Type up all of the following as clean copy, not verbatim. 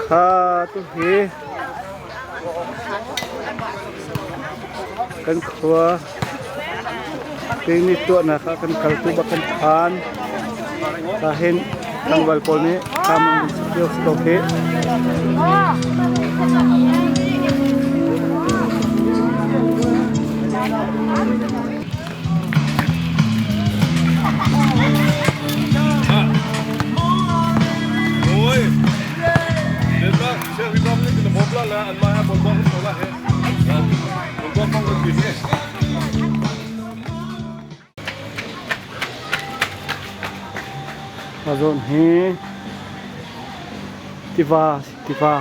Kha tu hi kan khua picnic tuahnak ah kan kal tu bak kan phan. Ka hin tlangval pawl nih thlam an vun sak lio si ko khi. A zawn hi tiva tiva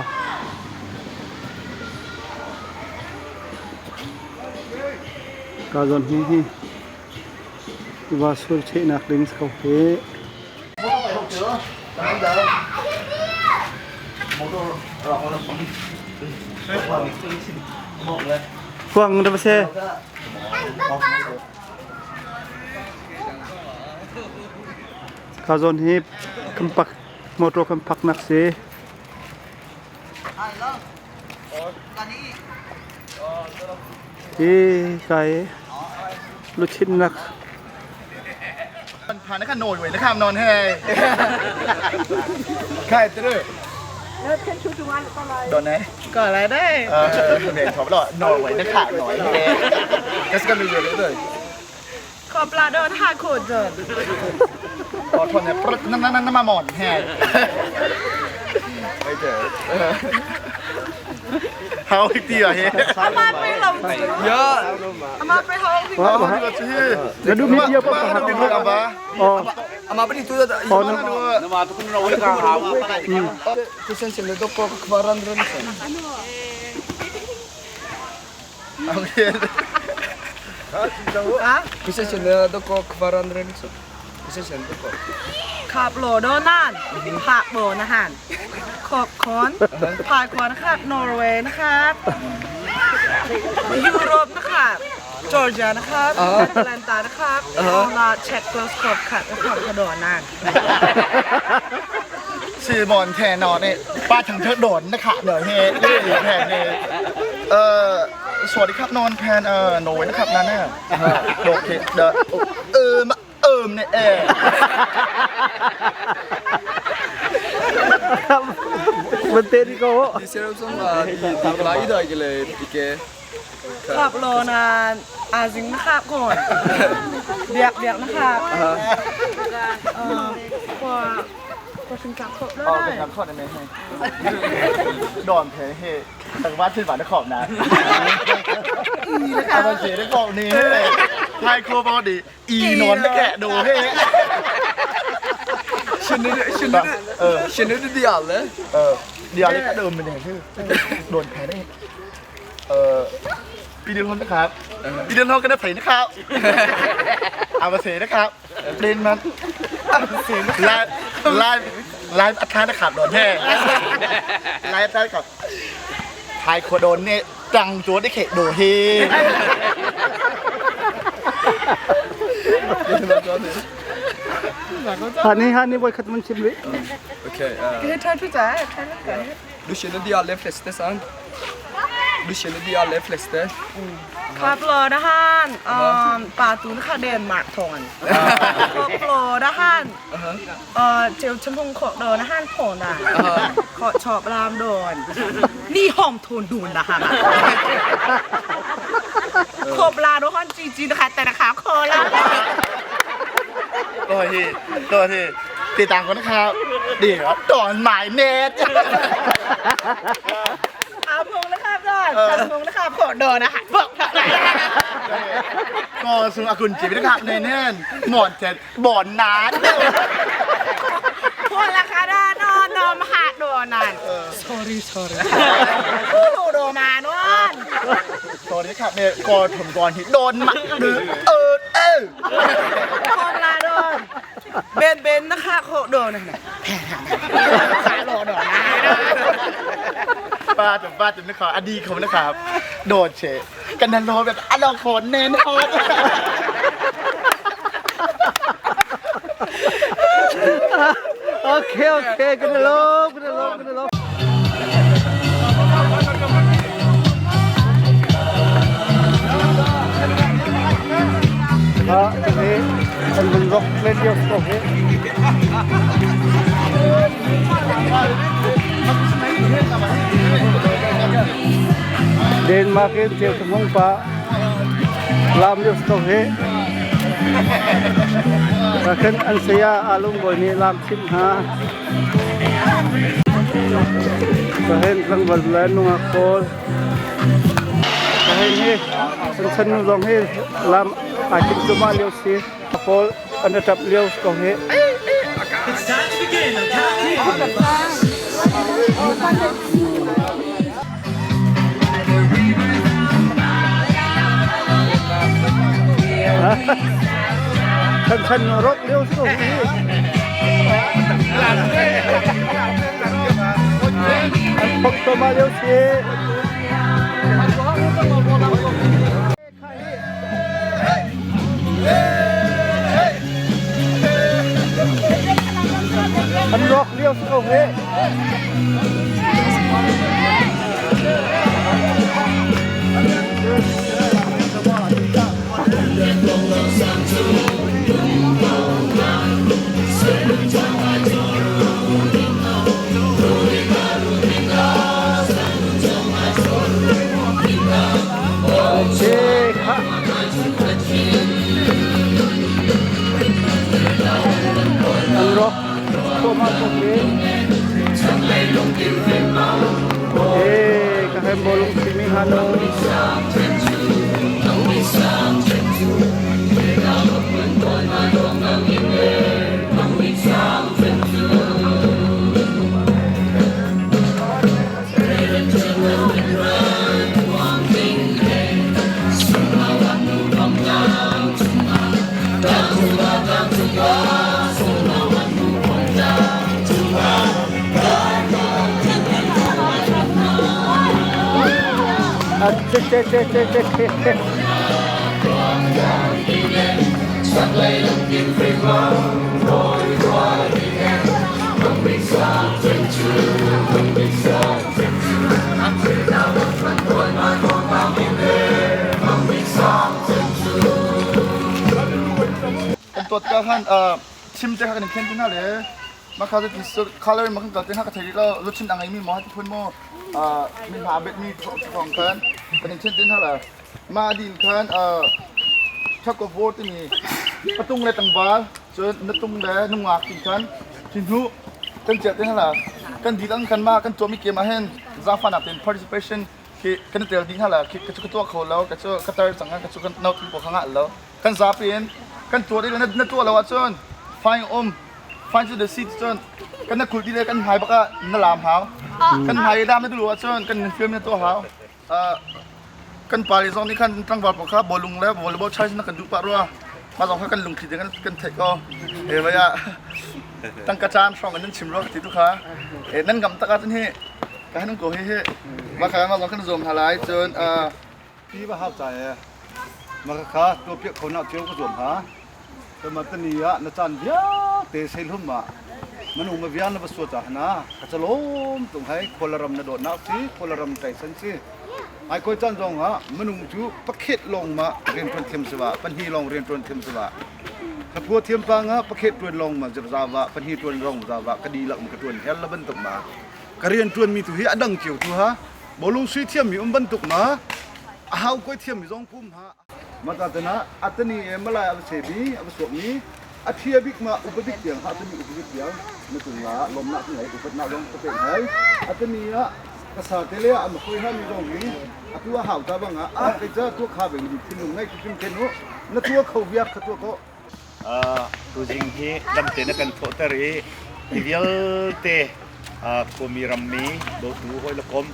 ka zawn hi hi tiva sur chehnak ding si ko hi. Kuang dah ba se? Ka zawn hi kan pak motor kan paknak si. Hi kai luchinnak มันผ่านนะคะโหนยไว้นะครับนอนเฮ้ใครตรึโดนไหน ก็อะไรได้ เออเห็นผมหรอหน่อยไว้นะคะหน่อยเฮ้ก็สกันมีเยอะเลย ขอปลาโดนห้าขวดเจิด ขอทนเนี่ยนั่นนั่นนั่นมาหมอนแฮไม่เจอเฮาอีกทีอ่ะเฮ้ อามาไปลง เยอะ อามาไปห้องที่ Wah, มา wah. ดูที่ Nadu media pa มาดูดูapa Oh, Ama beri tu dah. oh, no. Kusen sila tu kok kebaran dulu. โอเค Kusen sila tu kok kebaran dulu. Kusen sila tu kok. ขับโหลโดนานผักโบนะฮันขอบคอนพายคอนนะครับนอร์เวย์นะครับยุโรปนะครับจอร์เจียนะครับแอตแลนตานะครับอลาเช็กโกสโคปครับและขอบกระโดดนาน ชื่อมอนแทนอนเนี่ยป้าทั้งเธอโดนนะคะเหนื่อยเฮ้นี่แทนเนี่ยเออสวัสดีครับนอนแพนเออโนยนะครับนั่นน่ะโอเคเดอเออมาเอิมเนี่ยเอ Bente ni ko. Di sila tu ah di di kelai dah gila ike. ขับโลนานอาซิงนะครับก่อนเบียกเบียกนะครับเออกว่ากว่าถึงจับครบแล้ว อ๋อ ได้ เป็นคำขอดในเฮดอนเพเฮแต่ว่าที่หวานนครนะเอามาเสียนครนี้ไทยโคบอดีอีนอนแกะดูเฮ Känner du känner du เออ känner du de alle? เออเดี๋ยวนี้ก็เดิมเป็นอย่างที่โดนแพ้ได้เออปีเดือนทนะครับปีเดือนทองก็ได้ไผ่นะครับเอามาเสียนะครับเล่นมันไลฟ์ไลฟ์ไลฟ์อัตรานะครับโดนแท้ไลฟ์อัตราครับไทยโคโดนเนี่ยจังตัวได้เขะโดเฮ Hani hani boy khat man chim ri. Okej. eh, เฮ้ยท่านผู้จ๋าท่านผู้จ๋า Du känner de aller fleste, sant? Du känner de aller fleste. ขับโลนะฮันเอ่อปาตูนะคะเดนมาร์กทอนขับโลนะฮันเอ่อเจลชมพงขอโดนนะฮันโผล่นะขอชอบรามโดน นี่หอมโทนดูนนะฮะขอบลาโดนฮันจีจีนะคะแต่นะคะคอลา ตัวที่ตัวที่ติดตามกันนะครับ เดี๋ยวตอนหมายเน็ต เอาพงนะครับดอนเอาพงนะครับขอโดนนะคะบอก ก็สุอาคุณจีบนะครับเนเน่นหมอนเจ็ดบ่อนนาน พูดราคาด้านนอนนอนมาหาโดนนั่น sorry sorry ผู้โลโดมานอน ตอนนี้ครับเนี่ยกอถมกรที่โดนหมัดหรือเออเออ คอมลาโดนเบนเบนนะคะโคโดนนั่นน่ะขาโลโดนนะ ป้าจำป้าจำนะครับอดีเขานะครับ โดนเชกันนันโลแบบอลองฝนแน่นอน Okay, okay, kan i lawm, kan i lawm, kan i lawm. Ah, hi an vun rock len lio ko hi. Denmark in thil hmang pa lam lio ko hi. Khan an saya alung bawi nih lam chim hna. Kahen tlangval le nungak pawl. Kahen hi chan nu zong hi lam ai timh cuahmah lio si. Pawl an i ṭap lio ko hi. Chan chan rok lio si ko hi. An phok cuahmah lio si. An rawk lio si ko hi. An rawk thluahmah ko hi. Eh, ka hem bolong simi hano. Che che che che che che che. Kan tuat ka khan chim te kha kan in khen tin le ma kha ti color ma kan kal te ha ka thei lo luchin angai mi mo ha ti phun mo min ha bet mi thong khan kan in khen tin ha la ma din khan tug of war timi patung le tangval cun na tung le nungak tin khan thi hnu kan chiah te hala kan dilang kan ma kan tuahmi kem ah hin zaangfahnak tein participation khi kan i tel dih hala khi ka cu ka tuah kho lo ka cu ka tar cang ka cu kan no thil kha ngah lo kan zapi in kan tuah dih na tuah lo ahcun fine um fine to the seat cun kan na kulh dih le kan hmai bak ah na lam hau kan hmai i dam na duh ahcun kan film na tuah hau Kan pale zong nih khan tlangval pawl kha bawlung le volleyball chai na kan duh pah rua. Mah zong kha kan lungthli te kan theih ko. E vai ah tangka caan hrawng in nan chim rua ka ti tu kha. E nan ngam tak ahcun hi ka hanung ko hi hi. Mah kha mah zong kan zuam hna lai cun Ti va hau ca e ma kha to piak kho na cio ka zuam ha. Tama tani ah na caan vialte seilhum ah manung ma vian na va sua ca hna ka chalom tung hai khualaram na dawtnak si khualaram taisan si ai koi caan zong ah manung cu pakhet long ma rian tuan thiam siwa pahnih long rian tuan thiam siwa thlaphua thiam pa nga pakhet tuan long ma zawa pahnih tuan long zawa ka di lak ma ka tuan hel la bantuk ma ka rian tuan mi tu hi adang cio tu ha bolung sui thiam mi um bantuk ma a hau koi thiam mi zong pum ha Matatana atani e malai ava sebi ava suakmi a thia bik ma upa bik tiang ha atani upa bik tiang na cung la lomnak ngai upatnak zong ka pek hai atani ah ka sa te le am khoi ha mi zong hi atu a hau ta bang a ke cha tu kha beng di thinlung ngai kim khen u na tua kho viak kha tua ko Tuzing hi lamte na kan thawhter i hi vialte khuami rammi dawtu hawilekom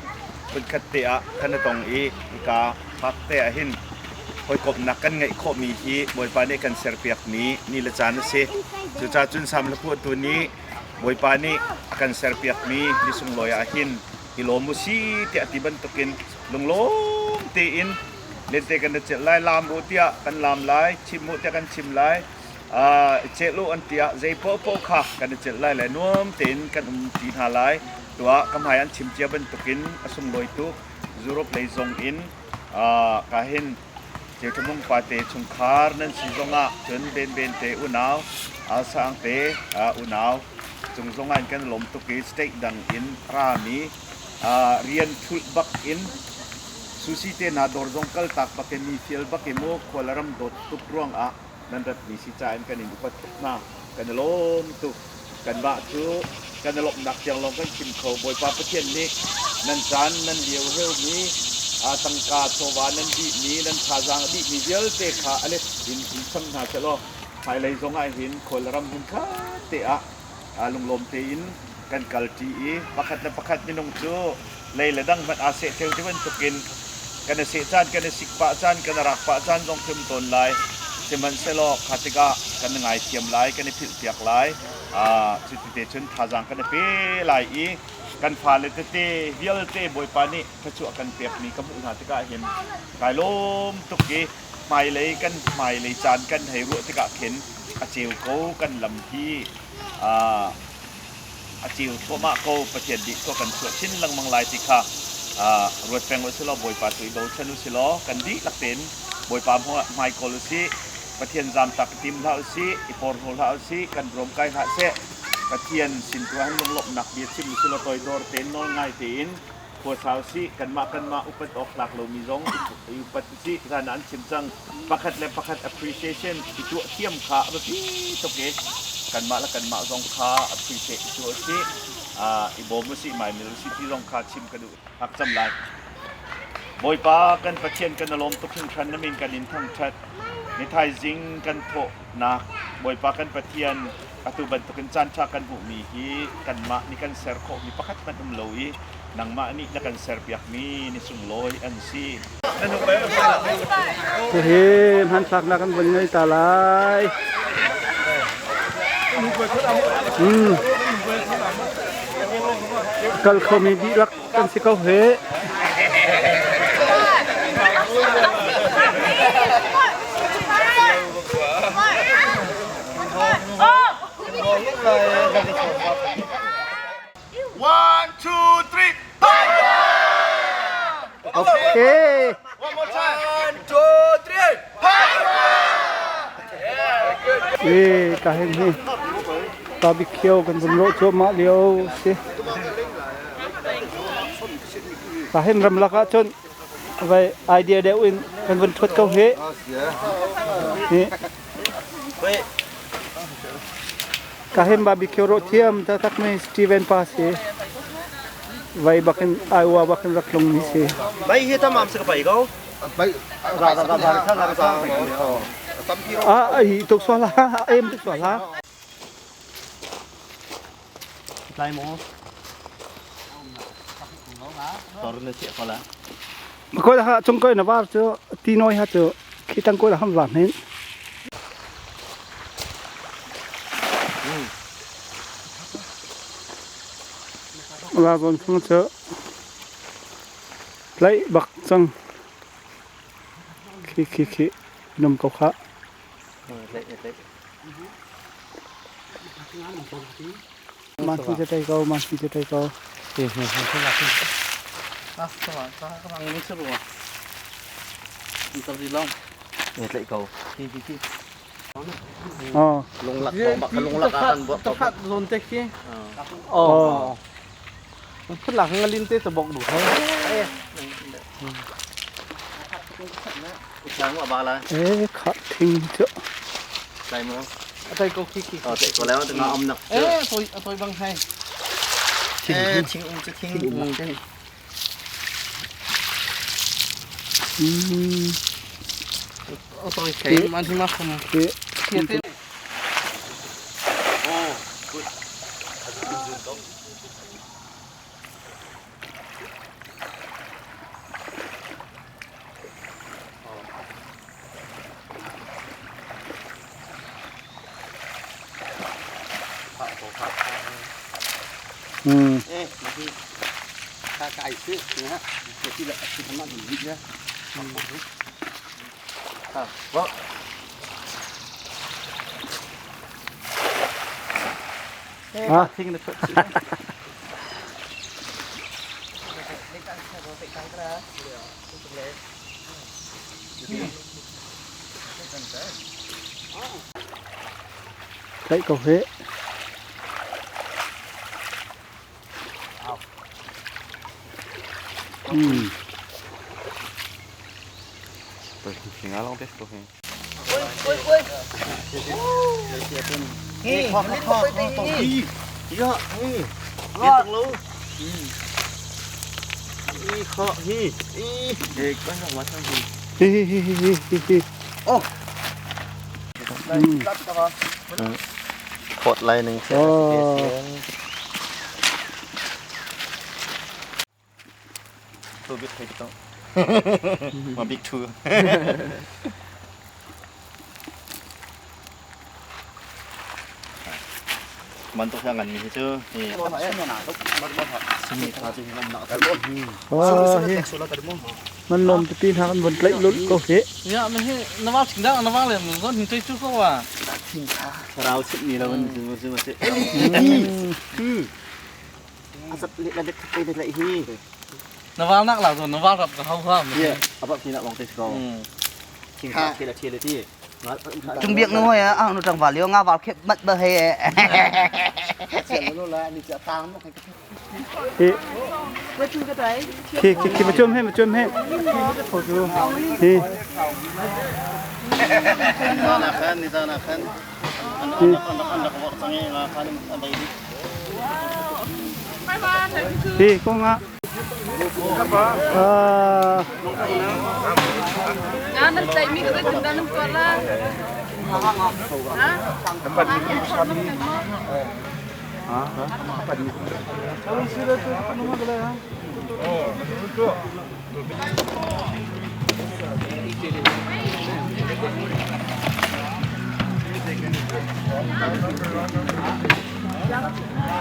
phunkhat te ah kan i tong i hika park te ah hin hawikomhnak kan ngeih khawhmi hi Bawipa nih kan serpiakmi ni le caan a si. Cucaah cun Sam hlaphuahtu nih Bawipa nih a kan serpiakmi ni sunglawi ah hin i lawm u si tiah a ti bantukin lunglawm tein lente kan i celh lai, laam u tiah kan laam lai, chim u tiah kan chim lai. I celh u an ti ah zei paohpaoh kha kan i celh lai le nuam tein kan um ṭi hna lai. Tuah ka hmai an chim cia bantukin a sunglawi tuk. Europe lei zong in ka hin Ceuṭhamung pate chungkhar nan si zongah cun Benben te unau, Alsang te unau cung zongah in kan lawm tuk i state dang in rami rian ṭhulh bak in Susi te hna dawr zong kaltak bak in mi fial bak i mu khual ram dawt tuk ruangah nan ratmi si ca in kan in upat tuk hna. Kan i lawm tuk. Kanmah cu kan i lawmhnak tiang lawng kan chim kho. Bawipa Pathian nih nan caan nan lio heumi tangka chawva nan dihmi, nan thazaang a dihmi vialte kha a let in in cham hna sehlaw hmailei zong ah hin khualram hmunkhat te ah lunglawm tein kan kalṭi i pakhat le pakhat minung cu lei le dang hmanh aa seh ṭheo ti bantukin kan i seh caan, kan i sik pah caan, kan i rak pah caan zong khi um tawn lai. Sihmanhsehlaw kha tikah kan i ngaithiam lai, kan i philhpiak lai. Cuti te cun thazaang kan i pe lai i kan fale tete vialte Bawipa nih thluachuah kan pekmi ka hmuh hna tikah hin kai lawm tuk i hmailei kan hmailei caan kan hei ruah tikah khin a ceu ko kan lam hi a ceu thluahmah ko. Pathian nih khua kan chuah chin lengmang lai ti kha ruat peng usih law Bawipa tu i bochan usih law kan dihlak tein Bawipa hmai kawl usih. Pathian zamtak i tim hlah usih, i porhlaw hlah usih, kan ruam kai hlah seh. Pathian sin tu ah hin lunglawmhnak bia chim usih law toidor tein nawl ngai tein khua sa usih. Kanmah kanmah upat awk tlak lomi zong i upat usih. Zan ah an chim cang. Pakhat le pakhat appreciation i tuah thiam kha a biapi tuk i kanmah le kanmah zong kha appreciate i tuah usih. I bawm usih, maimil usih ti zong kha chim ka duh. Hak cam lai. Bawipa kan Pathian kan i lawm tuk hringhran na min kan in thangṭhat. Ni thaizing kan thawhnak Bawipa kan Pathian atu bantukin caanṭha kan hmuhmi hi kanmah nih kan ser khawhmi pakhat hmanh um lo i nangmah nih na kan serpiakmi ni sunglawi an si. Hihi hmanthlaknak kan vun ngei ta lai. Kal khomi dihlak kan si ko he. One, two, three, Okay. One more time. One, two, three, Eh, ka hen hi. Barbecue kan vun rawh cuahmah lio si. Ka hen ramlak ah cun vai idea deuh in kan vun thuat ko hi. Hi. Ka hen barbecue rawh thiam taktak mi Steven pa si. Vai bakin Iowa bakin rak tlung mi si. Bai hi tamam sa ka pai ko. Ah, ai tuk sual la, em tuk sual la. Tlai maw? Tor na chiah ko la. Koi ha chung koi na var cu ti noi ha cu khi tang koi la ham var hin. La zon chung cu tlaih bak cang. Khi khi khi num ko kha. Man si te tai ko, man si te tai ko. Tlaih ko. Oh. Lunglak ko bak lunglak ah kan buat ko. Zon te khi. Oh. Phut lak ngalin te tabok du ho. Sang wa ba la. Eh, kha thing chu. Tlai maw? Atai ko khi khi. Oh, tlaih ko lai ma om nak. Eh, toi toi bang hai. Eh, thing um chu thing um. Toi khay man hi ma khum. Khi. Khi te. Oh, good. Ừ. Ha? Tlaih ko hih. Hi hi hi hi hi hi. Oh. Phawt lai ning si. Too big thei to. Ma big two. Man tuk ngan mi hi cu hi. Man lom pipi hna kan von tlaih lulh ko hi. Ya ma hi na wa thing dang na wa le zon hin chei chu ko wa. Thlarau chim mi lo an zu zu ma si. Na wal nak la zon na wal rap ka hau ha. Yeah, apa pina long te ko. Thing kha thela thela ti. Trung biak nu hoi a nu tang val yo nga val khep mat ba he. Khi khi khi ma chum he ma chum he. Hi. Ni khan ni na khan. An an an an wak changi nga khan an dai. Hi ko nga. Ah. Nga nan tlaih mi ka zeitin dah nan tuah la? Ha?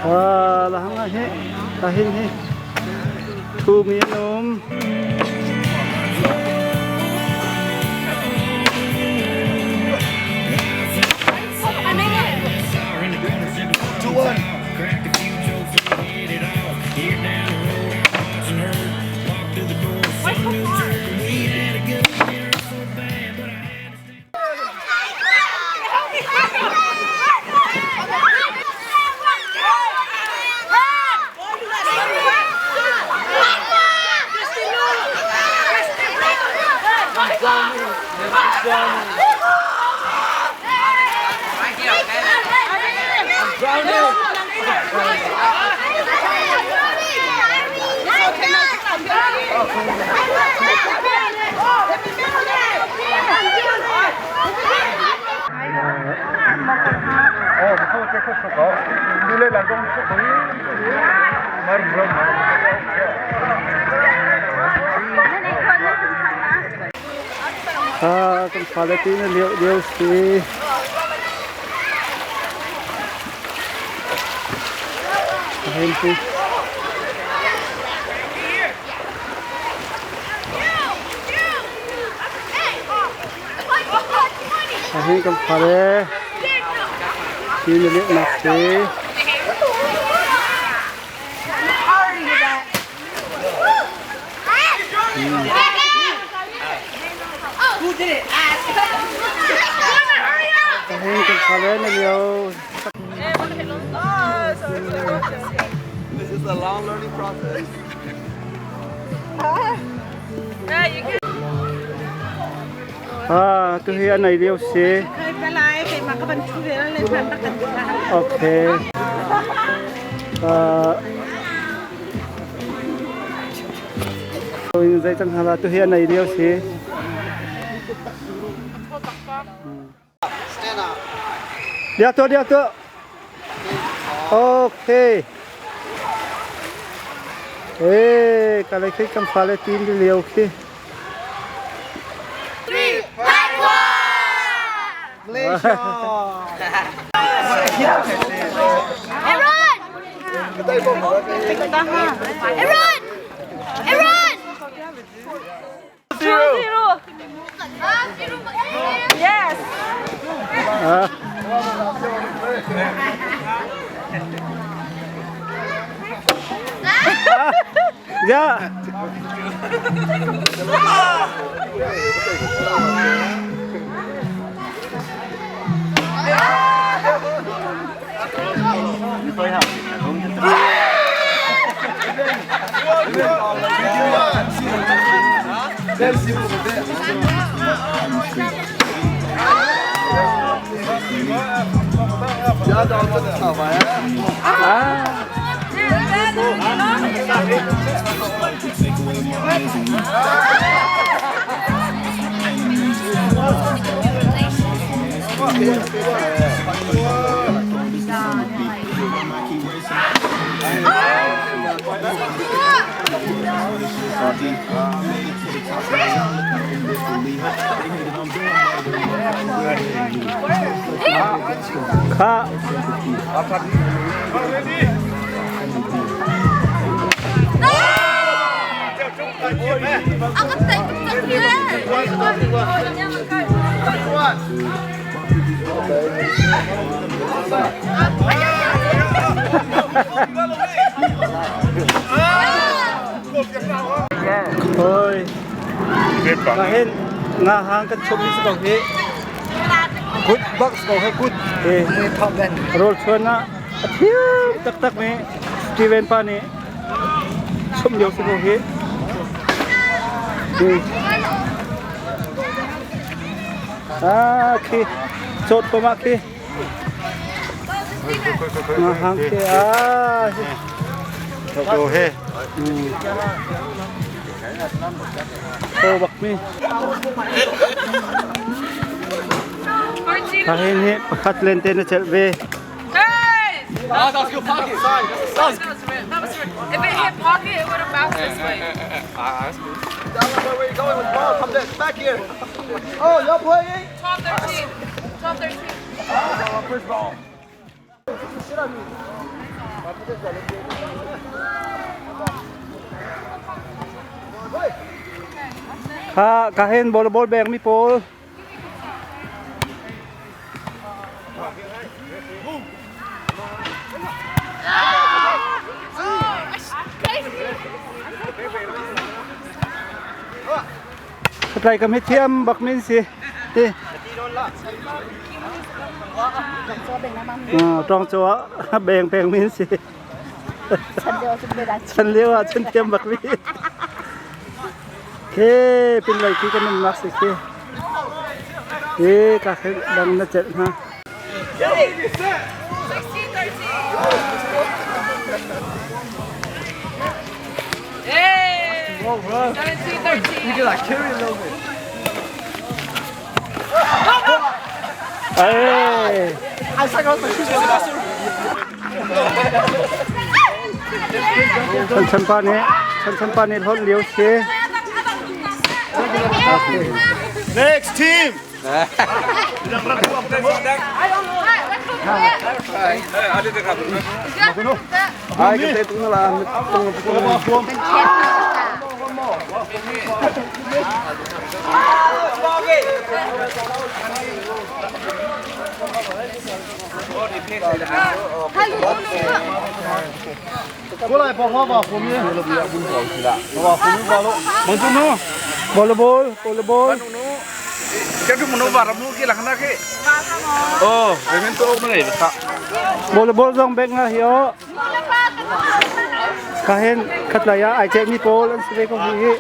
Ah, la hang hi. La hin hi. Thu mi an um. Ah, kan fale ti na lio lio si. Hen si. Hen kan fale ti na lio nak si. Hen kan fale na lio. This is a long learning process. Ah, tu hi an ei lio si. Okay. Ah, zei cang hala tu hi an ei lio si. Dia tu, dia tu. Okay. Eh, kalau khi kam fale tin di lio khi. Malaysia. Aaron! Aaron! Aaron! 2-0. Yes. Ah. Ja. Kha. Oi. Ka hin nga hang kan chum ni si ko hi. Good box ko he good. Eh. Roll chuan na a thiam taktak mi Steven pa nih chum lio si ko hi. Ah khi chot ko ma khi. Nga hang khi ah. Ko he. Ko bak mi. Ka hin hi pakhat len te na chelh ve. Hey! Ah, that was good pocket. That was red. That was red. If it hit pocket, it would have bounced this way. Ah, that's good. Where you going with the ball? Come back, back here. Oh, y'all playing? 12 13. 12 13. First ball. Kha ka hin volleyball beng mi pawl. Tlai kam hi thiam bak min si. Ti. Tong cho beng peng min si. Chan lio ah chan thiam bak mi. Ke pin lai khi kan um nak si khi. Ke ka khe dang na chelh hna. 16 13. Hey! 17 13. You can like carry a little bit. Hey. Chan chan pa nih chan chan pa nih hlawt lio si. Next team. Ai ka te tung la tung tung. 过来帮我吧，后面。 Volleyball, volleyball. Kadu menu baramu ki lakna ki. Oh, remen to ok ngai ka. Volleyball zong bek nga hi o. Ka hen khatlaya ai che mi pawl an si ve ko hi.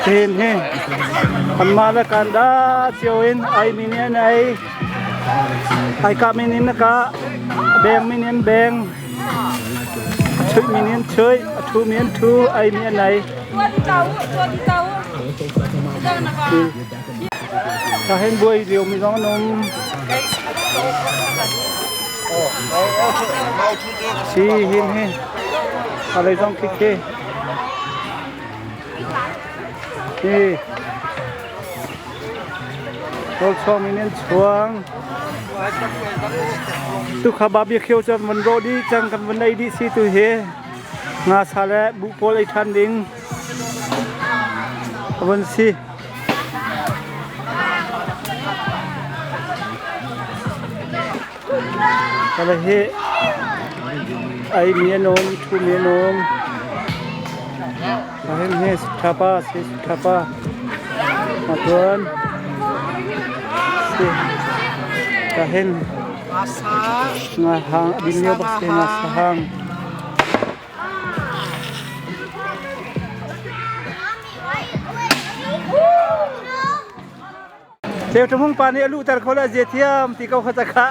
Hin hi anmah le kan da cio in ai mi nih an ei ai kah mi nih na kah a beng mi nih an beng a chuih mi nih an chuih a ṭhu mi an ṭhu ei mi an ei Ka hen buai lio mi zong an um. Si hin hi. A lei zong khi khi. Hi. Rawl chuang min in chuang. Tu kha ba bia khio chan van ro di chang kan van ei di si tu hi. Nga sa le bu pawl ei than ding. A vun si. Kala hi ai mi an um, thu mi an um. Ahim hi thapa si thapa. Matuan si kahin nga hang adin lio bak si nga sahang. Ceu ṭhumung pa nih a luhter kho le a zia thiam ti ko kha cakha.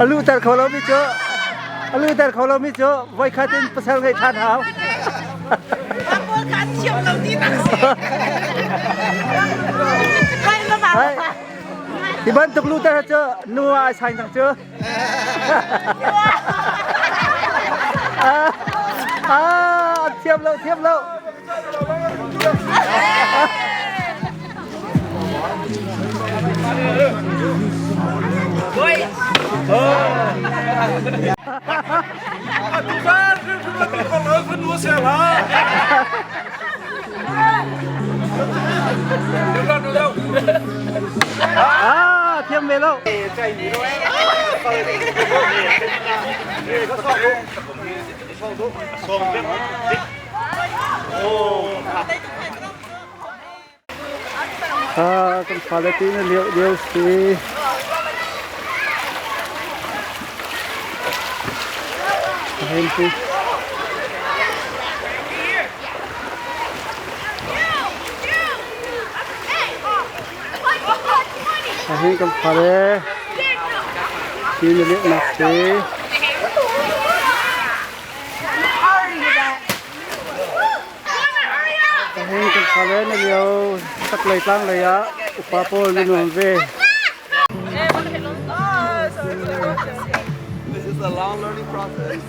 A luhter kho lomi cu a luhter kho lomi cu voikhat in pasal ngeih ṭhan hau. Hi bantuk luhter cu nu ai sain cang cu. Ah, thiam lo, thiam lo. Ah, thiam ve lo. Ah, kan fale ti na lio lio si. Hen ti. Ahin kan fale ti na lio nak si. Hei kan fale na lio chaklei tlanglei ah upa pawl na nuam ve. This is a long learning process.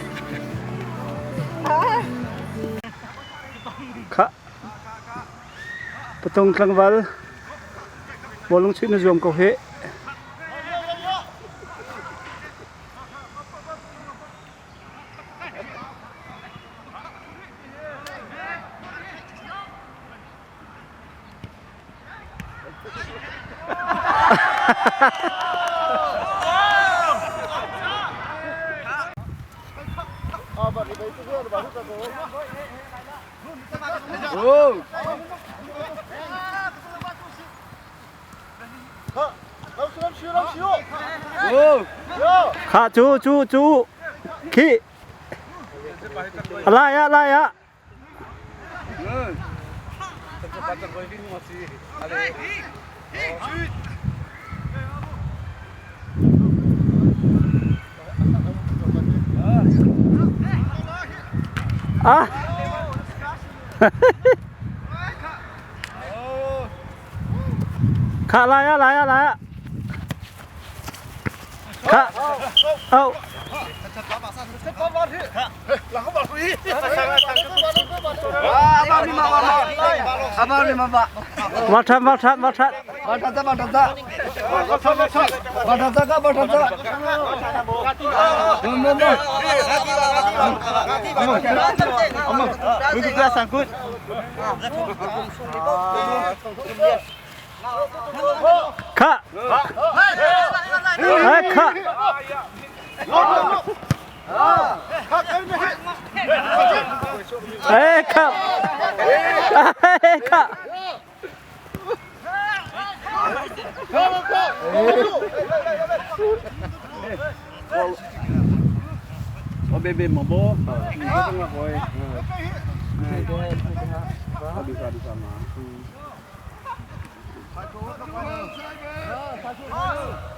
Khah. Patung tlangval bawlung chuih na zuam ko hih. Kha cu cu cu khi lai ah lai ah Ah. Kha lai ah lai ah lai ah. Kha. Oh. Vào trận vào trận vào trận. Kha. Kha. Eh kha. Eh kha. O bebe mabo.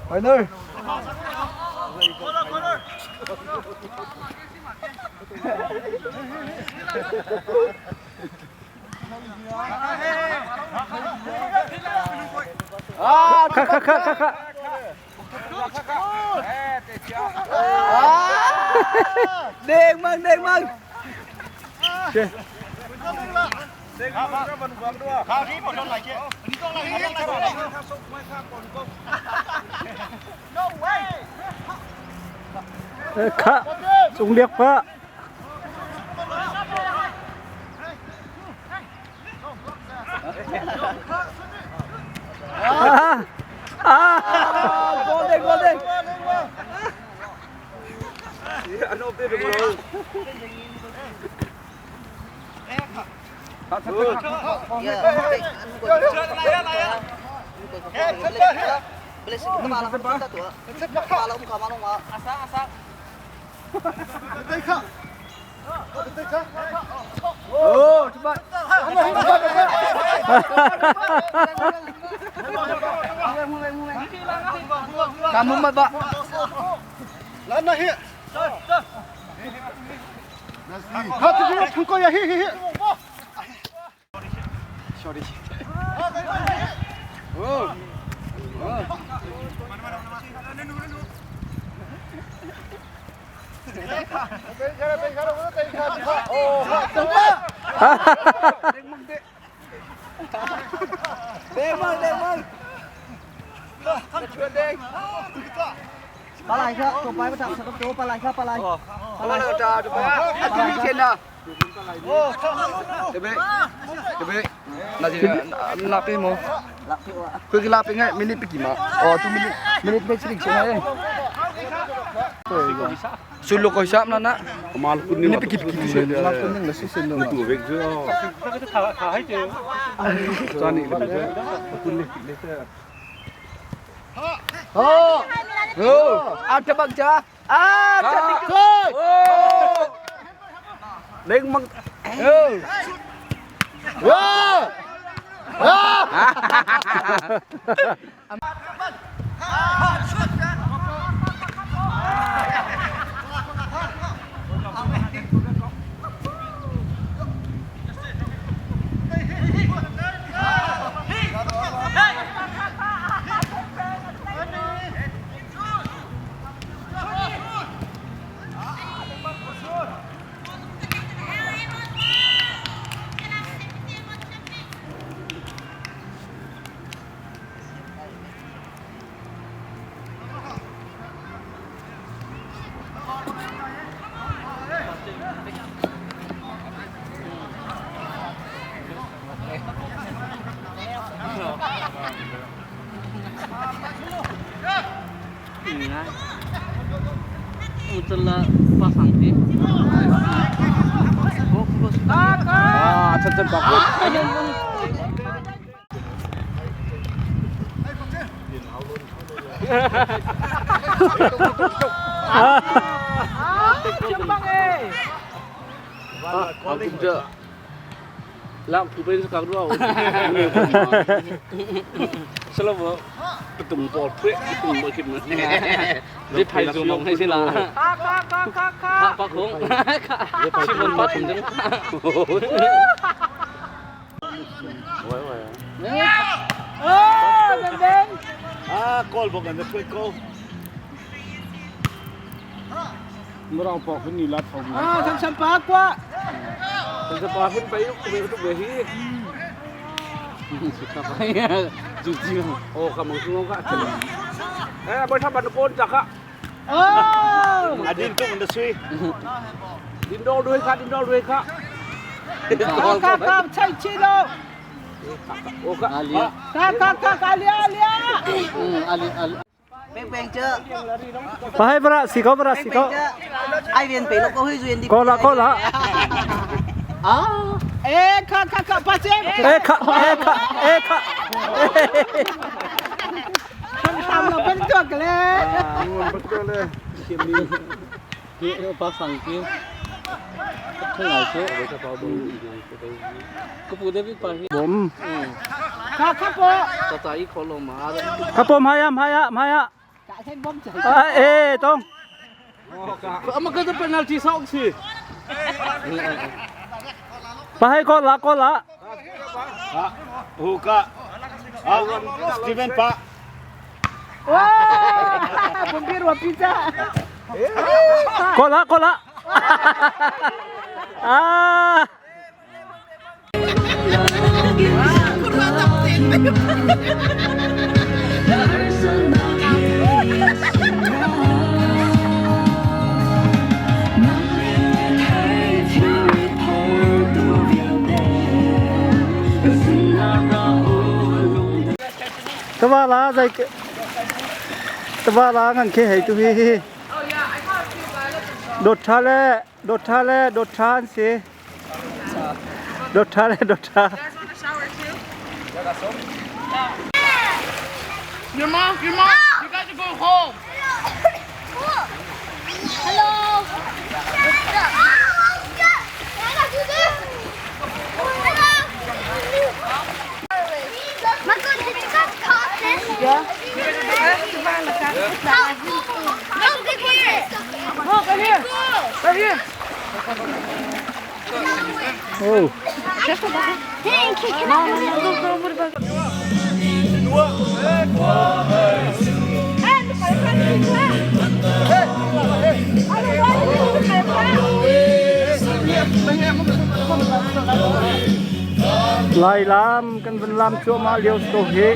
Final. Kha kha kha kha kha. Deng mang deng mang. Kha. Cung liak pa. Ah! Ah! Golden, golden. Ano te bro. Kamu mah ba? Lan na hi. 他这个成功呀，嘿嘿嘿。小弟。哦。 ปลาไหลครับตัวไปมาทำสต๊อปตัวปลาไหลครับปลาไหล ปลาไหลจ้าตัวไปอ่ะที่มีเช่นน่ะเดี๋ยวไปเดี๋ยวไปน่าจะลาไปมั้งคือลาไปไงมินิไปกี่มาอ๋อตัวมินิมินิไปสิใช่ไหมสุลก็ชอบนั่นนะมินิไปกี่กี่เช่น มาคนนึงแล้วสุดๆเลยตัวเวกจ้าจานี่เลยคุณเลยเลย โอ้โหอาจจะบังจ้าอาจะติดโอ้เด้งมังเออว้าว้า Ah, chân chân bạc. Lam ku ben ka ro. Selo tung bol pwe tung bol kim 你排做梦係先啦。卡卡卡卡卡。白孔，全部白孔啫。哦，เบนเบน Ah, call bok and the quick call. 没让保护你来跑。 อ้าวทำชัมปากว่า จะปาขึ้นไปยกไปทุกเวทีสุดท้ายจริงๆโอ้คำมึงงงก็เอ้ยบริษัทบันโกนจักอะ โอ้ Adin tung the sui. ดินโดด้วยค่ะดินโดด้วยค่ะ 卡卡卡，菜切喽！ โอ้ค่ะ 卡卡卡卡，阿里阿里啊！ เป้งๆเจอ ไปให้ประสิเขาประสิเขา เป้งๆเจอไอเวียนไปแล้วก็ให้เวียนดิ ก็ละก็ละ อ๋อ 哎，卡卡卡，八千。 เอ้ค่ะเอ้ค่ะเอ้ค่ะ ทำทำเราเป็นตัวกันเลย เขียนมีเยอะภาษาอังกฤษทั้งหลายเชื่อเอาไว้กระเป๋าดูอีกอย่างก็พูดได้ไม่ไป ผม 卡卡波， ต่อใจอีกคนลงมา ครับผมมายะมายะมายะ 打成bomb 仔。 เอ้ตรง มันก็จะเป็นนาทีสองสิ ไปให้ก็ละก็ละ Huka. Ah, Steven pa. 哇，ผมพี่รัวพิซซ่า ก็ละก็ละอ่า It's not wrong. Tava la zai tava la ngan khi hei tu hi hi. Dot tha le dot tha le dot tha an si. Dot tha le dot tha. Your mom, your mom, you got to go home. Hello. Michael, did you guys caught this? Yeah. No, get here. Oh, right here. Right here. Oh. Hey, can I do this? Lai lam kan van lam cuahmah lio si ko hi.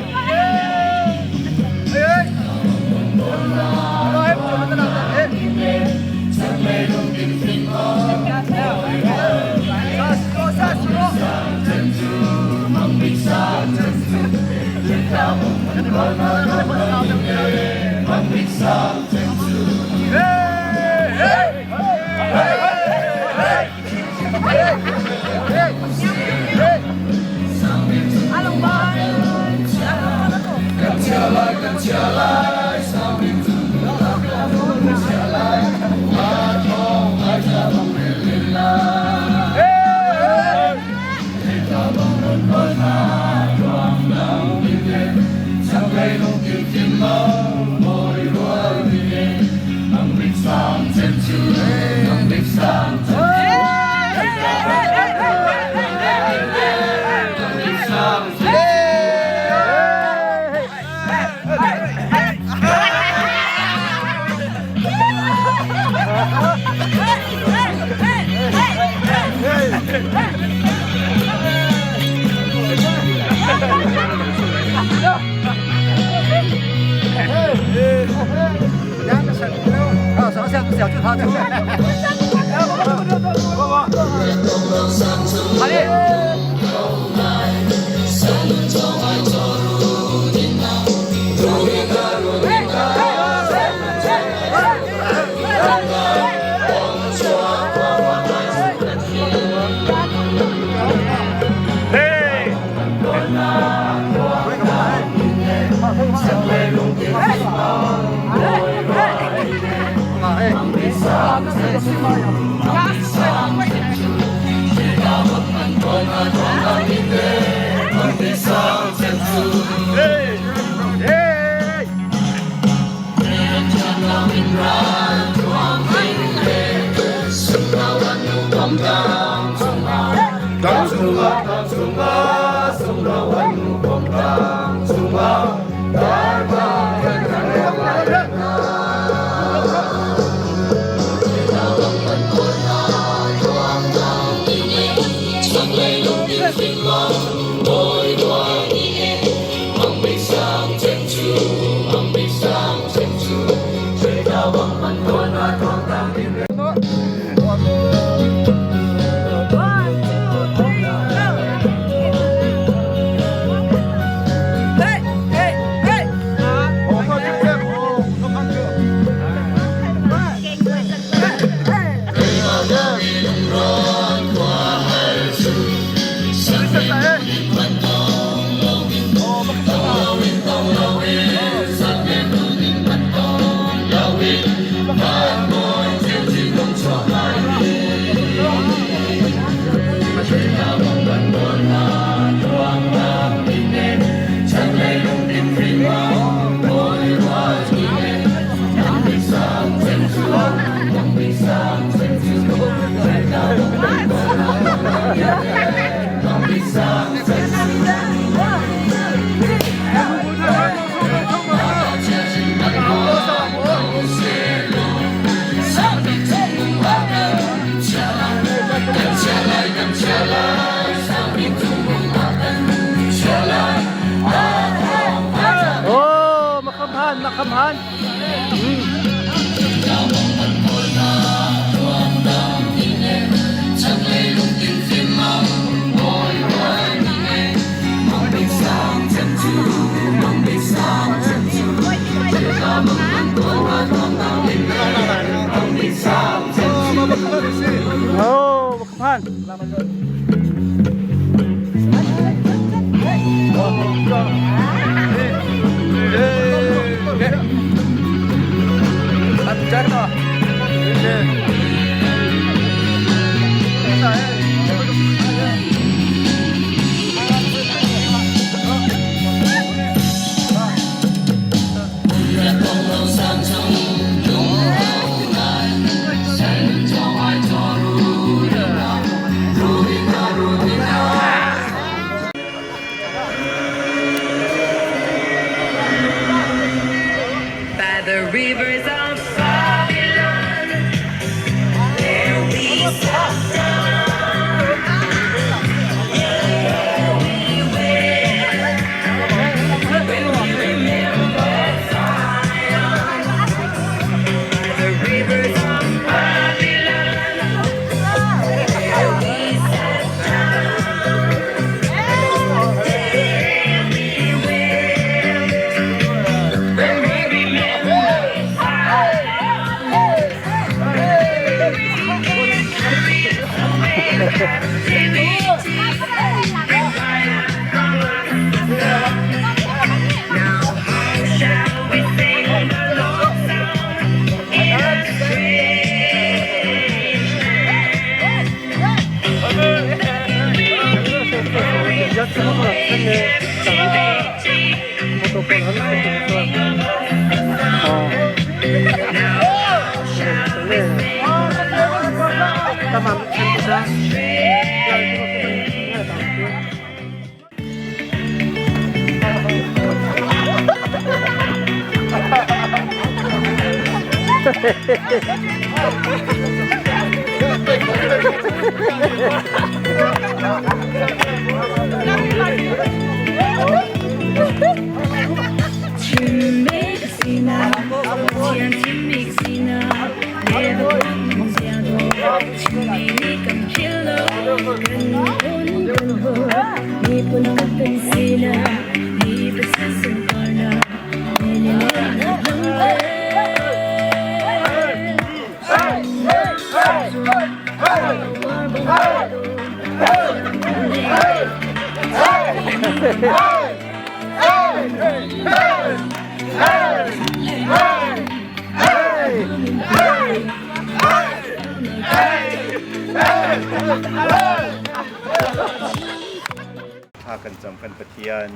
Tha kan cam kan Pathian.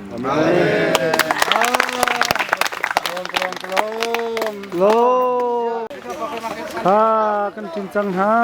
Lo. Ha kan tin cang ha.